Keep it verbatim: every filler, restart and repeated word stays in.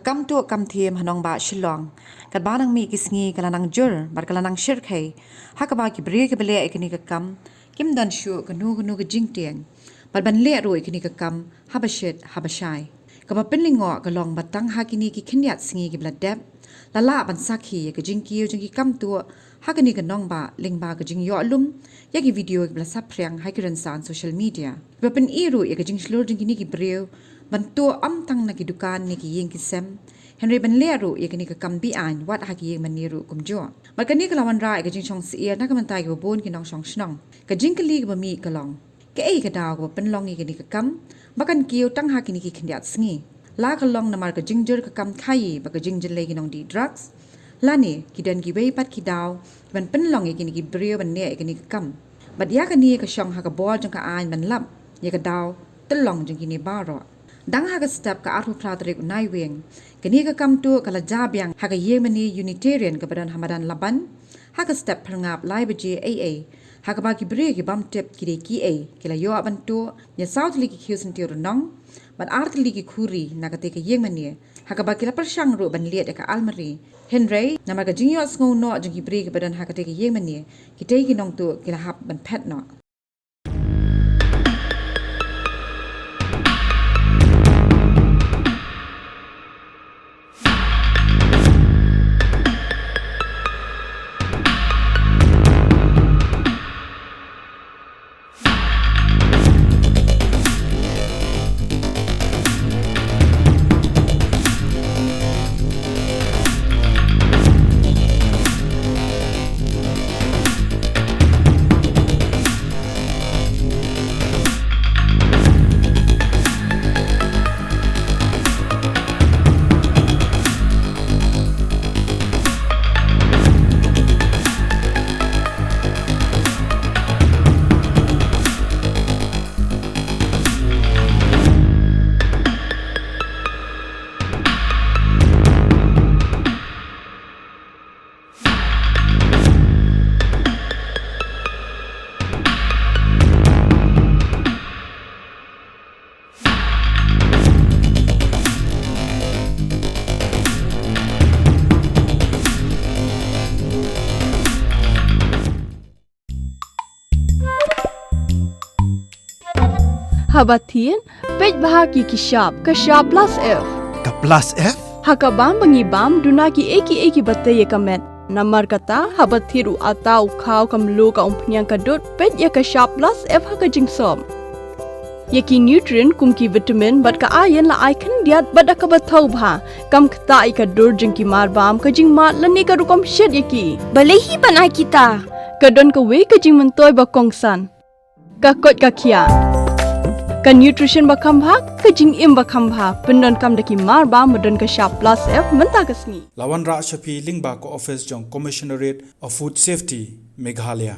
Kam tuh kam thiem ha nongbah Shillong, katba nang mih ki sngi ka la nang jur bad ka la nang shyrkhei, ha kaba ki briew kiba leh ïa kane ka kam kim don shuh kano kano ka jingtieng bad ban leh ruh ïa kane ka kam haba shit haba shai. Kaba pynlyngngoh ka long ba tang ha kine ki khyndiat sngi kiba la dep, la lah ban sakhi ïa ka jingkiew jong ki kam tuh ha kane ka nongbah lyngba ka jingïoh lum ïa ki video kiba la saphriang ha ki rynsan social media. Kiba pyni ruh ïa ka jingshlur jong kine ki briew ban tuh ym tang na ki dukan ne ki ïing ki sem, hynrei ban leh ruh ïa kane ka kam be-aiñ wat ha ki ïing mane ruh kumjuh. Bad kane ka la wanrah ïa ka jingshong syier na ka bynta kiba bun ki nongshong shnong. Ka jingkylli kaba mih ka long, kaei ka daw kaba pynlong ïa kane ka kam ba kan kiew tang ha kine ki khyndiat sngi? La ka long namar ka jingjur ka kam khaïi bad ka jingjyllei ki nongdih drugs, lane ki don kiwei pat ki daw kiban pynlong ïa kine ki briew ban neh ïa kane ka kam? Bad ïa kane ka shong ha ka bor jong ka aiñ ban lap ïa ka daw tyllong jong kine baroh. Dang ha ka step ka arphew phra tarik u Naiwieng, kane ka kam tuh ka la jia biang ha ka ïing mane Unitarian kaba don ha madan Laban ha ka step phyrngap lai baje eiei, ha kaba ki briew ki bym tip ki dei kiei ki la ïoh ban tuh ïa saw tylli ki khiew syntiew rnong bad ar tylli ki khuri na katei ka ïing mane, ha kaba ki la pyrshang ruh ban lied ïa ka almari, hynrei namar ka jingïohsngew noh jong ki briew kiba don ha katei ka ïing mane, kitei ki nongtuh ki la hap ban phet noh. Haba thied, peit bha ki ki shap, ka shap plus F. Ka plus F? Ha ka bam ba ngi bam, duna kiei kiei kiba tei ïa ka met. Namar kata, haba thied u atta, u khaw, ka mluh, ka umphniang, ka dud, peit ïa ka shap plus F ha ka jingsop. Ïa ki nutrient kum ki vitamin bad ka iron la ai khyndiat bad da kaba thaw bha. Kam ktah ïa ka dur jong ki marbam, ka jingmad lane ka rukom shet ïa ki. Balei hi ban ai kita? Ka don kawei ka jingmyntoi ba kongsan. Ka koit ka khiah. Ka nutrition ba kham bha, ka jingim ba kham bha. Pyndonkam da ki marbam ba don ka shap plus F mynta ka sngi. La wanrah sha phi lyngba ka office jong Commissionerate of Food Safety, Meghalaya.